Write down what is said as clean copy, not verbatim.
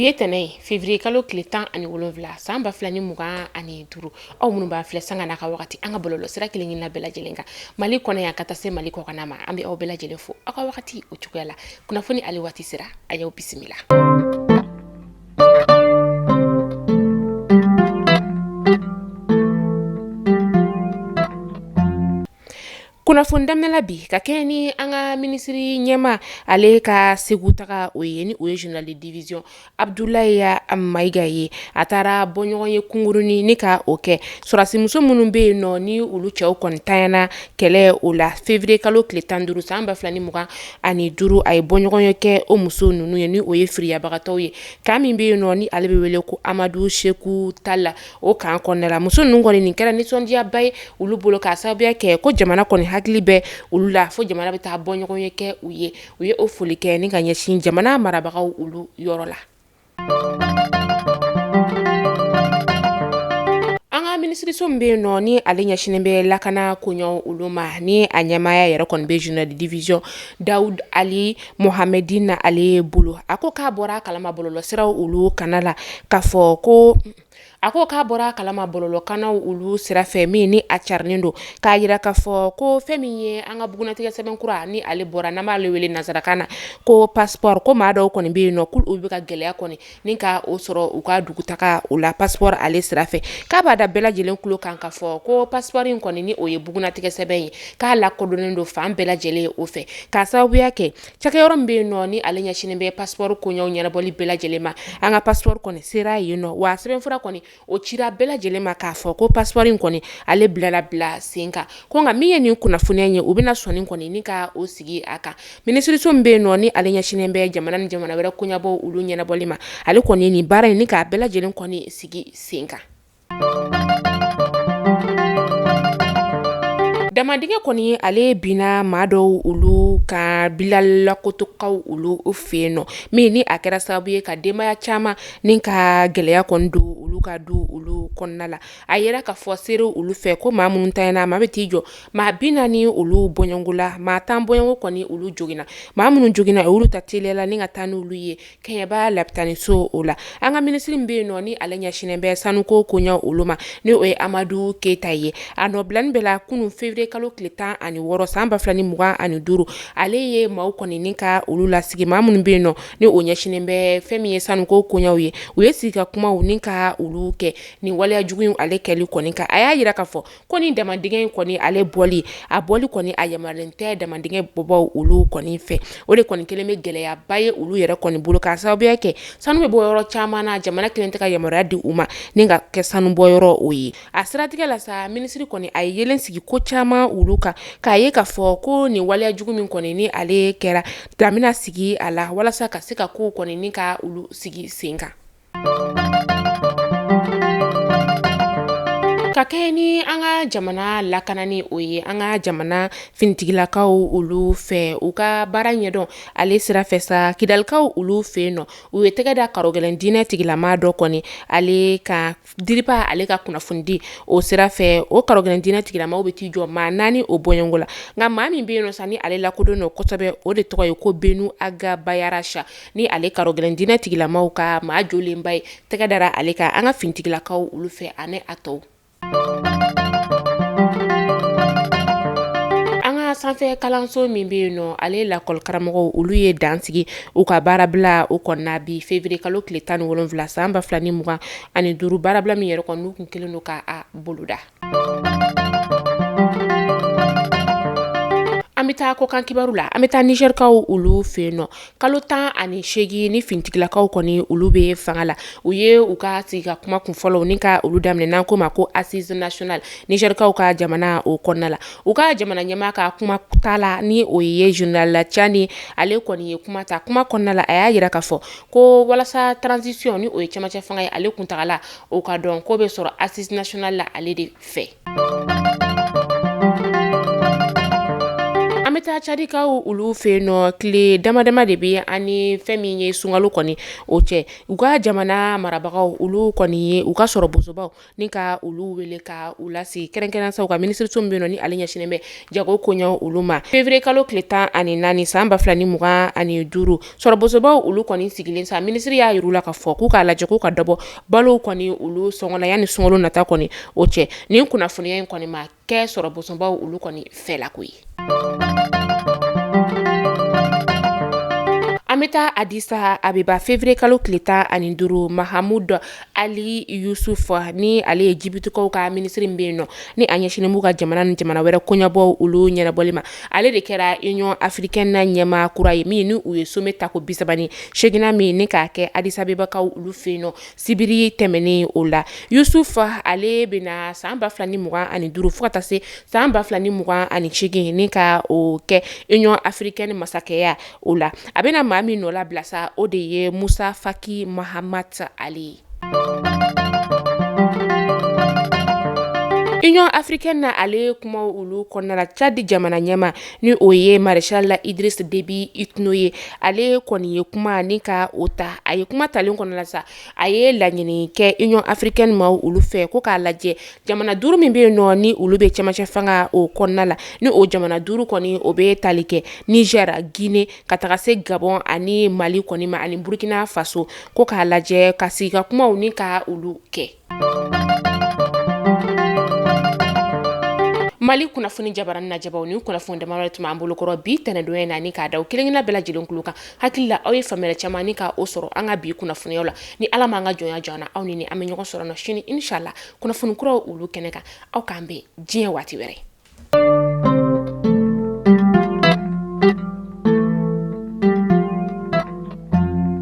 Bi ye tɛnɛ ye, février kalo tile 17 san 2025. Aw minnu b'an filɛ sanga n'a ka wagati an ka bɔlɔlɔ sira kelen kelenna bɛɛ lajɛlen kan Mali kɔnɔ yan ka taa se Mali kɔkanna ma, an bɛ aw bɛɛ lajɛlen fo aw ka wagati o cogoya la. Kunnafoni ale waati sera, a y'aw bisimila. Kunnafoni daminɛ la bi ka kɛɲɛ ni an ka minisiri ɲɛmaa ale ka Segu taga o ye, ni o ye général de division Abdoulaye Mayiga ye. A taara bɔɲɔgɔn ye kunkurunin ni ka o kɛ sɔrɔdasimuso minnu bɛ yen nɔ ni olu cɛw kɔni tanyana kɛlɛ o la février kalo tile 15 san 2025. A ye bɔɲɔgɔn ye kɛ o muso ninnu ye, ni o ye firiyabagatɔw ye. Camp min bɛ yen nɔ ni ale bɛ wele ko Amadu Seku Tala, o camp kɔnɔna la muso ninnu kɔni nin kɛra nisɔndiyaba ye olu bolo k'a sababuya kɛ ko jamana kɔni hakili bɛ olu la, fo jamana bɛ taa bɔ ɲɔgɔn ye kɛ u ye. U ye o foli kɛ ni ka ɲɛsin jamana marabagaw olu yɔrɔ la. An ka minisiriso min bɛ yen nɔ ni ale ɲɛsinnen bɛ lakana koɲɛw olu ma, ni a ɲɛmaaya yɛrɛ kɔni bɛ général de division Dawud Ali Mohamedine ale bolo, a ko k'a bɔra a kalama bɔlɔlɔsiraw olu kana la k'a fɔ ko a ko k'a bɔra a kalama bɔlɔlɔkannaw olu sira fɛ min ni a carinen don, k'a jira k'a fɔ ko fɛn min ye an ka bugunnatigɛ sɛbɛn kura ni ale bɔra n'an b'ale wele nansarakan na ko passeport, ko maa dɔw kɔni bɛ yen nɔ k'olu bɛ ka gɛlɛya kɔni ni ka o sɔrɔ u ka dugutaga o la passeport ale sira fɛ. K'a b'a da bɛɛ lajɛlen tulo kan k'a fɔ ko passeport in kɔni ni o ye bugunnatigɛ sɛbɛn ye, k'a lakodɔnnen don fan bɛɛ lajɛlen o fɛ, k'a sababuya kɛ cakɛyɔrɔ min bɛ yen nɔ ni ale ɲɛsinnen bɛ passeport koɲɛw ɲɛnabɔli bɛɛ lajɛlen ma, an ka passeport kɔni sera yen nɔ, wa sɛbɛnfura kɔni o cira bɛɛ lajɛlen ma k'a fɔ ko passeport in kɔni ale bilala bila sen kan. Ko nka min ye nin kunnafoniya ye, u bɛna sɔnni kɔni ni ka o sigi a kan. Minisiriso min bɛ yen nɔ ni ale ɲɛsinnen bɛ jamana ni jamana wɛrɛ koɲɛbɔ olu ɲɛnabɔli ma, ale kɔni nin baara in ni k'a bɛɛ lajɛlen kɔni sigi sen kan. Damadingɛ kɔni ale binna maa dɔw olu ka Bilalakotokaw olu fɛ yen nɔ, min ni a kɛra sababu ye ka denbaya caman ni ka gɛlɛya kɔni don olu ka du olu kɔnɔna la. A yira k'a fɔ seerew olu fɛ ko maa minnu tanyana, maa bɛ t'i jɔ maa 40 olu bɔɲɔgɔnko la, maa 10 bɔɲɔgɔnko kɔni olu joginna. Maa minnu joginna olu ta teliyala ni ka taa n'olu ye Kɛɲɛba lapitaniso o la. An ka minisiri min bɛ yen nɔ ni ale ɲɛsinnen bɛ sanuko koɲɛ olu ma, ni o ye Amadu Keyita ye, a nɔbilani bɛɛ la kunun février kalo tile 16 san 2025, ale ye maaw kɔni ni ka olu lasigi, maa minnu bɛ yen nɔ ni o ɲɛsinnen bɛ fɛn min ye sanuko koɲɛw ye. U ye sigi ka kumaw ni ka olu kɛ nin waleya jugu in ale kɛli kɔni kan. A y'a jira k'a fɔ ko nin damadingɛ in kɔni ale bɔli, a bɔli kɔni a yamaruyalen tɛ damadingɛ bɔbaw olu kɔni fɛ. O de kɔni kɛlen bɛ gɛlɛyaba ye olu yɛrɛ kɔni bolo, k'a sababuya kɛ sanu bɛ bɔ yɔrɔ caman na, jamana kelen tɛ ka yamaruya di u ma ni ka kɛ sanu bɔ yɔrɔ o ye. A siratigɛ la sa, minisiri kɔni a ye yelen sigi ko caman olu kan, k'a ye k'a fɔ ko nin waleya jugu min kɔni ni ale kɛra, dan bɛna sigi a la walasa ka se ka kow kɔni ni ka olu sigi sen kan. Ka kɛɲɛ ni an ka jamana lakanani o ye, an ka jamana finitigilakaw olu fɛ u ka baara ɲɛdɔn ale sira fɛ sa, Kidalikaw olu fɛ yen nɔ, u ye tɛgɛ da karogɛlɛn diinɛ tigilamaa dɔ kɔni ale kan DIRPA ale ka kunnafonidi o sira fɛ. O karogɛlɛn diinɛ tigilamaw bɛ t'i jɔ maa 4 o bɔɲɔgɔnko la, nka maa min bɛ yen nɔ sa ni ale lakodɔn don kosɛbɛ, o de tɔgɔ ye ko Benu Aga Bayarasa, ni ale karogɛlɛn diinɛ tigilamaw ka maa jolenba ye. Tɛgɛ dara ale kan an ka finitigilakaw olu fɛ ani a tɔw. An ka sanfɛ kalanso min bɛ yen nɔ, ale lakɔlikaramɔgɔw olu ye dan sigi u ka baarabila o kɔnɔna bi février kalo tile 17 san 2025, baarabila min yɛrɛ kɔni n'u kun kɛlen don k'a boloda. An bɛ taa kɔkan kibaru la, an bɛ taa Nizɛrikaw olu fɛ yen nɔ. Kalo 18 ni finitigilakaw kɔni olu bɛ fanga la, u ye u ka sigi ka kuma kun fɔlɔw ni ka olu daminɛ n'an k'o ma ko assise nationale Nizɛrikaw ka jamana o kɔnɔna la. U ka jamana ɲɛmaa ka kuma ta la, ni o ye général Tiani, ale kɔni ye kuma ta. Kuma kɔnɔna la, a y'a jira k'a fɔ ko walasa transition ni o ye cɛmancɛ fanga ye, ale kuntagala o ka dɔn k'o bɛ sɔrɔ assise nationale la ale de fɛ. An bɛ An bɛ taa Cadikaw olu fɛ yen nɔ, tile dama dama de bɛ ani fɛn min ye sunkalo kɔni o cɛ, u ka jamana marabagaw olu kɔni ye u ka sɔrɔ bosobaw ni ka olu wele ka u lasigi, kɛrɛnkɛrɛn sa u ka minisiriso min bɛ yen nɔ ni ale ɲɛsinnen bɛ jago koɲɛw olu ma. Février kalo tile 14 san 2025, sɔrɔ bosobaw olu kɔni sigilen sa, minisiri y'a yir'u la k'a fɔ k'u k'a lajɛ k'u ka dɔ bɔ balow kɔni olu sɔngɔ la yanni sunkalo nata kɔni o cɛ. Nin kunnafoniya in kɔni ma kɛ sɔrɔ bosobaw olu kɔni fɛlako ye. An bɛ taa Adisa Abeba, février kalo tile 15, Mahamud Ali Yusuf ni ale ye Jibutikaw ka minisiri min bɛ yen nɔ ni a ɲɛsinnen b'u ka jamana ni jamana wɛrɛ koɲɛbɔw olu ɲɛnabɔli ma, ale de kɛra Union africaine na ɲɛmaa kura ye, min ni u ye sommet tako 38nan min ni k'a kɛ Addis Abebakaw olu fɛ yen nɔ sibiri tɛmɛnen o la. Yusuf ale bɛna san 2025 fo ka taa se san 2028 ni ka o kɛ Union africaine masakɛya o la. A bɛna maa min nɔ labila sa, o de ye Musa Faki Mahamat ale ye. Union africaine na ale kuma olu kɔnɔna la, Tchad jamana ɲɛmaa ni o ye Maréchal Idriss Déby Itno ye, ale kɔni ye kuma ni ka o ta. A ye kuma talen kɔnɔna la sa, a ye laɲini kɛ Union africaine maaw olu fɛ ko k'a lajɛ jamana duuru min bɛ yen nɔ ni olu bɛ cɛmancɛ fanga o kɔnɔna la, ni o jamana duuru kɔni o bɛ tali kɛ Niger, Guinée ka taga se Gabon ani Mali kɔni ma ani Burkina Faso, ko k'a lajɛ ka sigi ka kumaw ni ka olu kɛ. Mali kunnafoni jabarani lajɛbaw, ni kunnafoni damadɔ tun b'an bolokɔrɔ bi tɛnɛndonya in na ni k'a da kelenkelenna bɛɛ lajɛlen tulo kan. Hakili la aw ye faamuyali caman ni ka o sɔrɔ an ka bi kunnafoniyaw la. Ni Ala m'an ka jɔnya jɔ an na, aw ni ne an bɛ ɲɔgɔn sɔrɔ nɔ sini inshallah kunnafoni kuraw olu kɛnɛ kan. Aw k'an bɛn diɲɛ waati wɛrɛ.